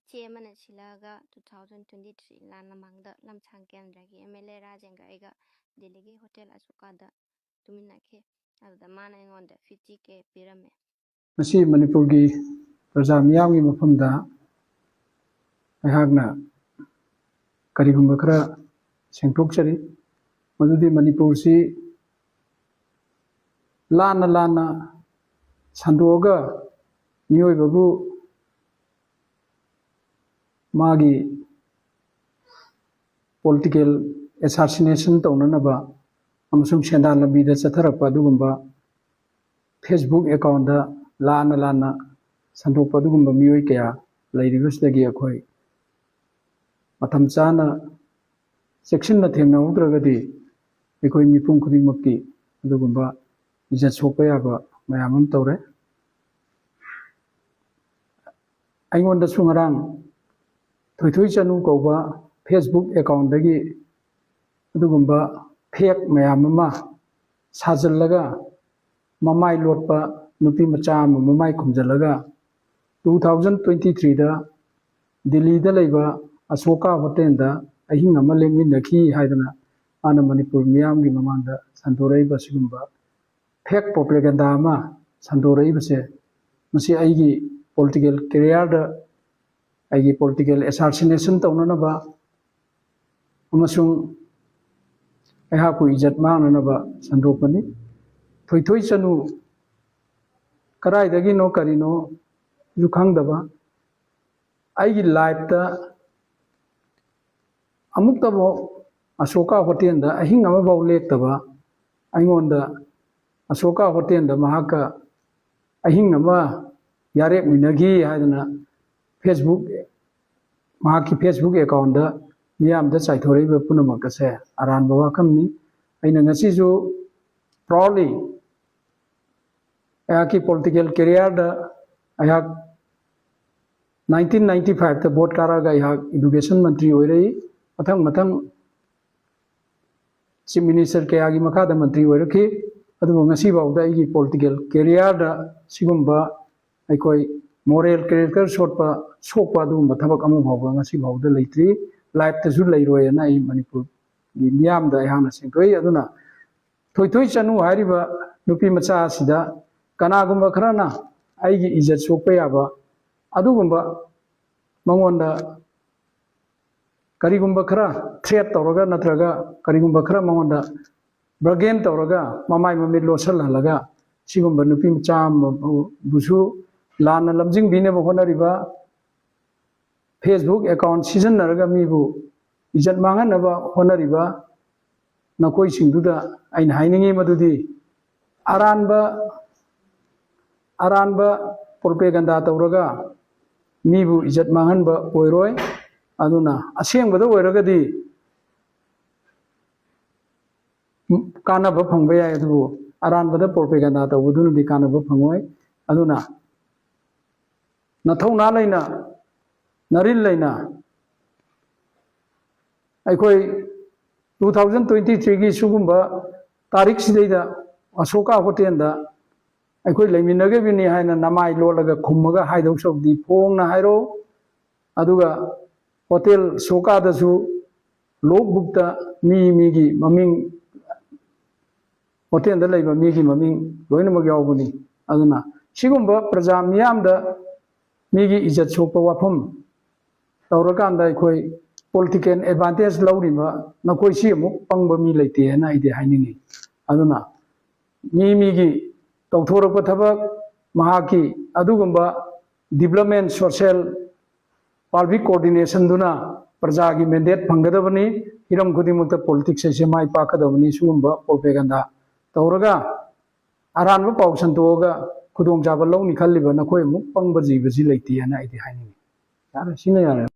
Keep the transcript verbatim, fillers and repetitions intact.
ꯏꯆꯦ ꯑꯃꯅ ꯁꯤꯜꯂꯛꯑꯒ two thousand twenty three ꯂꯥꯟ ꯃꯃꯥꯡꯗ ꯂꯝꯁꯥꯡ ꯀꯦꯟꯗ꯭ꯔꯒꯤ M L A ꯔꯥꯖꯦꯟꯒ ꯑꯩꯒ ꯗꯦꯜꯂꯤꯒꯤ ꯍꯣꯇꯦꯜ ꯑꯁꯣꯀꯥꯗ ꯇꯨꯃꯤꯟꯅꯈꯤ꯫ ꯑꯗꯨꯗ ꯃꯥꯅ ꯑꯩꯉꯣꯟꯗ fifty K ꯄꯤꯔꯝꯃꯦ꯫ ꯉꯁꯤ ꯃꯅꯤꯄꯨꯔꯒꯤ ꯄ꯭ꯔꯖꯥ ꯃꯤꯌꯥꯝꯒꯤ ꯃꯐꯝꯗ ꯑꯩꯍꯥꯛꯅ ꯀꯔꯤꯒꯨꯝꯕ ꯈꯔ ꯁꯦꯡꯗꯣꯛꯆꯔꯤ꯫ ꯃꯗꯨꯗꯤ ꯃꯅꯤꯄꯨꯔꯁꯤ ꯂꯥꯟꯅ ꯂꯥꯟꯅ ꯁꯟꯗꯣꯛꯑꯒ ꯃꯤꯑꯣꯏꯕꯕꯨ ꯃꯥꯒꯤ political assassination ꯇꯧꯅꯅꯕ ꯑꯃꯁꯨꯡ ꯁꯦꯟꯗꯥꯟ ꯂꯝꯕꯤꯗ ꯆꯠꯊꯔꯛꯄ ꯑꯗꯨꯒꯨꯝꯕ Facebook accountꯇ ꯂꯥꯟꯅ ꯂꯥꯟꯅ ꯁꯟꯗꯣꯛꯄ ꯑꯗꯨꯒꯨꯝꯕ ꯃꯤꯑꯣꯏ ꯀꯌꯥ ꯂꯩꯔꯤꯕꯁꯤꯗꯒꯤ ꯑꯩꯈꯣꯏ ꯃꯇꯝ ꯆꯥꯅ ꯆꯦꯛꯁꯤꯟꯅ ꯊꯦꯡꯅꯍꯧꯗ꯭ꯔꯒꯗꯤ ꯑꯩꯈꯣꯏ ꯃꯤꯄꯨꯝ ꯈꯨꯗꯤꯡꯃꯛꯀꯤ ꯑꯗꯨꯒꯨꯝꯕ ꯏꯖꯠ ꯁꯣꯛꯄ ꯌꯥꯕ ꯃꯌꯥꯝ ꯑꯃ ꯇꯧꯔꯦ꯫ ꯑꯩꯉꯣꯟꯗꯁꯨ ꯉꯔꯥꯡ ꯊꯣꯏꯊꯣꯏ ꯆꯅꯨ ꯀꯧꯕ Facebook accountꯇꯒꯤ ꯑꯗꯨꯒꯨꯝꯕ fake ꯃꯌꯥꯝ ꯑꯃ ꯁꯥꯖꯤꯜꯂꯒ ꯃꯃꯥꯏ ꯂꯣꯠꯄ ꯅꯨꯄꯤ ꯃꯆꯥ ꯑꯃ ꯃꯃꯥꯏ ꯈꯨꯝꯖꯤꯜꯂꯒ two thousand twenty threeꯗ ꯗꯤꯜꯂꯤꯗ ꯂꯩꯕ ꯑꯁꯣꯀꯥ ꯍꯣꯇꯦꯜꯗ ꯑꯍꯤꯡ ꯑꯃ ꯂꯦꯛꯃꯤꯟꯅꯈꯤ ꯍꯥꯏꯗꯅ ꯃꯥꯅ ꯃꯅꯤꯄꯨꯔ ꯃꯤꯌꯥꯝꯒꯤ ꯃꯃꯥꯡꯗ ꯁꯟꯗꯣꯔꯛꯏꯕ ꯑꯁꯤꯒꯨꯝꯕ fake propaganda ꯑꯃ ꯁꯟꯗꯣꯔꯛꯏꯕꯁꯦ, ꯃꯁꯤ ꯑꯩꯒꯤ political careerꯗ ꯑꯩꯒꯤ political assassination ꯇꯧꯅꯅꯕ ꯑꯃꯁꯨꯡ ꯑꯩꯍꯥꯛꯄꯨ ꯏꯖꯠ ꯃꯥꯡꯅꯅꯕ ꯁꯟꯗꯣꯛꯄꯅꯤ꯫ ꯊꯣꯏꯊꯣꯏ ꯆꯅꯨ ꯀꯗꯥꯏꯗꯒꯤꯅꯣ ꯀꯔꯤꯅꯣꯁꯨ ꯈꯪꯗꯕ, ꯑꯩꯒꯤ lifeꯇ ꯑꯃꯨꯛꯇꯐꯥꯎ ꯑꯁꯣꯀꯥ ꯍꯣꯇꯦꯜꯗ ꯑꯍꯤꯡ ꯑꯃꯐꯥꯎ ꯂꯦꯛꯇꯕ, ꯑꯩꯉꯣꯟꯗ ꯑꯁꯣꯀꯥ ꯍꯣꯇꯦꯜꯗ ꯃꯍꯥꯛꯀ ꯑꯍꯤꯡ ꯑꯃ ꯌꯥꯔꯦꯛꯃꯤꯟꯅꯈꯤ ꯍꯥꯏꯗꯅ Facebook, ꯃꯍꯥꯛꯀꯤ Facebook accountꯇ ꯃꯤꯌꯥꯝꯗ ꯆꯥꯏꯊꯣꯔꯛꯏꯕ ꯄꯨꯝꯅꯃꯛ ꯑꯁꯦ ꯑꯔꯥꯟꯕ ꯋꯥꯐꯝꯅꯤ꯫ ꯑꯩꯅ ꯉꯁꯤꯁꯨ proudly ꯑꯩꯍꯥꯛꯀꯤ political careerꯗ ꯑꯩꯍꯥꯛ nineteen ninety fiveꯇ vote ꯀꯥꯔꯛꯑꯒ ꯑꯩꯍꯥꯛ education ꯃꯟꯇ꯭ꯔꯤ ꯑꯣꯏꯔꯛꯏ꯫ ꯃꯊꯪ ꯃꯊꯪ chief minister ꯀꯌꯥꯒꯤ ꯃꯈꯥꯗ ꯃꯟꯇ꯭ꯔꯤ ꯑꯣꯏꯔꯛꯈꯤ꯫ ꯑꯗꯨꯕꯨ ꯉꯁꯤꯐꯥꯎꯗ ꯑꯩꯒꯤ political careerꯗ ꯁꯤꯒꯨꯝꯕ ꯑꯩꯈꯣꯏ ꯃꯣꯔꯦꯜ ꯀꯦꯔꯦꯛꯇꯔ ꯁꯣꯠꯄ, ꯁꯣꯛꯄ ꯑꯗꯨꯒꯨꯝꯕ ꯊꯕꯛ ꯑꯃ ꯐꯥꯎꯕ ꯉꯁꯤ ꯐꯥꯎꯕꯗ ꯂꯩꯇ꯭ꯔꯤ꯫ ꯂꯥꯏꯐꯇꯁꯨ ꯂꯩꯔꯣꯏꯅ ꯑꯩ ꯃꯅꯤꯄꯨꯔꯒꯤ ꯃꯤꯌꯥꯝꯗ ꯑꯩꯍꯥꯛꯅ ꯁꯦꯡꯗꯣꯛꯏ꯫ ꯑꯗꯨꯅ ꯊꯣꯏꯊꯣꯏ ꯆꯅꯨ ꯍꯥꯏꯔꯤꯕ ꯅꯨꯄꯤ ꯃꯆꯥ ꯑꯁꯤꯗ ꯀꯅꯥꯒꯨꯝꯕ ꯈꯔꯅ ꯑꯩꯒꯤ ꯏꯖꯠ ꯁꯣꯛꯄ ꯌꯥꯕ ꯑꯗꯨꯒꯨꯝꯕ ꯃꯉꯣꯟꯗ ꯀꯔꯤꯒꯨꯝꯕ ꯈꯔ ꯊ꯭ꯔꯦꯠ ꯇꯧꯔꯒ ꯅꯠꯇ꯭ꯔꯒ ꯀꯔꯤꯒꯨꯝꯕ ꯈꯔ ꯃꯉꯣꯟꯗ ꯕꯔꯒꯦꯟ ꯇꯧꯔꯒ ꯃꯃꯥꯏ ꯃꯃꯤꯠ ꯂꯣꯠꯁꯤꯜꯍꯜꯂꯒ ꯁꯤꯒꯨꯝꯕ ꯅꯨꯄꯤ ꯃꯆꯥ ꯑꯃꯕꯨꯁꯨ ꯂꯥꯟꯅ ꯂꯝꯖꯤꯡꯕꯤꯅꯕ ꯍꯣꯠꯅꯔꯤꯕ, ꯐꯦꯁꯕꯨꯛ ꯑꯦꯀꯥꯎꯟ ꯁꯤꯖꯤꯟꯅꯔꯒ ꯃꯤꯕꯨ ꯏꯖꯠ ꯃꯥꯡꯍꯟꯅꯕ ꯍꯣꯠꯅꯔꯤꯕ ꯅꯈꯣꯏꯁꯤꯡꯗꯨꯗ ꯑꯩꯅ ꯍꯥꯏꯅꯤꯡꯉꯤ ꯃꯗꯨꯗꯤ ꯑꯔꯥꯟꯕ, ꯑꯔꯥꯟꯕ ꯄ꯭ꯔꯣꯄꯦꯒꯟꯗꯥ ꯇꯧꯔꯒ ꯃꯤꯕꯨ ꯏꯖꯠ ꯃꯥꯡꯍꯟꯕ ꯑꯣꯏꯔꯣꯏ꯫ ꯑꯗꯨꯅ ꯑꯁꯦꯡꯕꯗ ꯑꯣꯏꯔꯒꯗꯤ ꯀꯥꯟꯅꯕ ꯐꯪꯕ ꯌꯥꯏ, ꯑꯗꯨꯕꯨ ꯑꯔꯥꯟꯕꯗ ꯄ꯭ꯔꯣꯄꯦꯒꯟꯗꯥ ꯇꯧꯕꯗꯨꯅꯗꯤ ꯀꯥꯟꯅꯕ ꯐꯪꯉꯣꯏ꯫ ꯑꯗꯨꯅ ꯅꯊꯧꯅꯥ ꯂꯩꯅ, ꯅꯔꯤꯜ ꯂꯩꯅ ꯑꯩꯈꯣꯏ two thousand twenty three ꯒꯤ ꯁꯤꯒꯨꯝꯕ ꯇꯥꯔꯤꯛꯁꯤꯗꯩꯗ ꯑꯁꯣꯀꯥ ꯍꯣꯇꯦꯜꯗ ꯑꯩꯈꯣꯏ ꯂꯩꯃꯤꯟꯅꯈꯤꯕꯅꯤ ꯍꯥꯏꯅ ꯅꯃꯥꯏ ꯂꯣꯠꯂꯒ ꯈꯨꯝꯃꯒ ꯍꯥꯏꯗꯧ ꯁꯔꯨꯛꯇꯤ ꯐꯣꯡꯅ ꯍꯥꯏꯔꯣ꯫ ꯑꯗꯨꯒ ꯍꯣꯇꯦꯜ ꯁꯣꯀꯥꯗꯁꯨ ꯂꯣꯒꯕꯨꯛꯇ ꯃꯤ ꯃꯤꯒꯤ ꯃꯃꯤꯡ, ꯍꯣꯇꯦꯜꯗ ꯂꯩꯕ ꯃꯤꯒꯤ ꯃꯃꯤꯡ ꯂꯣꯏꯅꯃꯛ ꯌꯥꯎꯕꯅꯤ꯫ ꯑꯗꯨꯅ ꯁꯤꯒꯨꯝꯕ ꯄ꯭ꯔꯖꯥ ꯃꯤꯌꯥꯝꯗ ꯃꯤꯒꯤ ꯏꯖꯠ ꯁꯣꯛꯄ ꯋꯥꯐꯝ ꯇꯧꯔꯀꯥꯟꯗ ꯑꯩꯈꯣꯏ ꯄꯣꯂꯤꯇꯤꯀꯦꯜ ꯑꯦꯗꯚꯥꯟꯇꯦꯖ ꯂꯧꯔꯤꯕ ꯅꯈꯣꯏꯁꯤ ꯑꯃꯨꯛ ꯄꯪꯕ ꯃꯤ ꯂꯩꯇꯦ ꯍꯥꯏꯅ ꯑꯩꯗꯤ ꯍꯥꯏꯅꯤꯡꯉꯤ꯫ ꯑꯗꯨꯅ ꯃꯤ ꯃꯤꯒꯤ ꯇꯧꯊꯣꯔꯛꯄ ꯊꯕꯛ, ꯃꯍꯥꯛꯀꯤ ꯑꯗꯨꯒꯨꯝꯕ ꯗꯤꯕ꯭ꯂꯞꯃꯦꯟ, ꯁꯣꯁꯦꯜ, ꯄꯕ꯭ꯂꯤꯛ ꯀꯣꯑꯣꯔꯗꯤꯅꯦꯁꯟꯗꯨꯅ ꯄ꯭ꯔꯖꯥꯒꯤ ꯃꯦꯟꯗꯦꯠ ꯐꯪꯒꯗꯕꯅꯤ꯫ ꯍꯤꯔꯝ ꯈꯨꯗꯤꯡꯃꯛꯇ ꯄꯣꯂꯤꯇꯤꯛꯁ ꯍꯥꯏꯁꯦ ꯃꯥꯏ ꯄꯥꯛꯀꯗꯕꯅꯤ꯫ ꯁꯤꯒꯨꯝꯕ ꯄ꯭ꯔꯣꯄꯦꯒꯟꯗꯥ ꯇꯧꯔꯒ ꯑꯔꯥꯟꯕ ꯄꯥꯎ ꯁꯟꯗꯣꯛꯑꯒ ꯈꯨꯗꯣꯡꯆꯥꯕ ꯂꯧꯅꯤ ꯈꯜꯂꯤꯕ ꯅꯈꯣꯏ ꯑꯃꯨꯛ ꯄꯪꯕ ꯖꯤꯕꯁꯤ ꯂꯩꯇꯦ ꯍꯥꯏꯅ ꯑꯩꯗꯤ ꯍꯥꯏꯅꯤꯡꯉꯤ꯫ ꯌꯥꯔꯦ, ꯁꯤꯅ ꯌꯥꯔꯦ꯫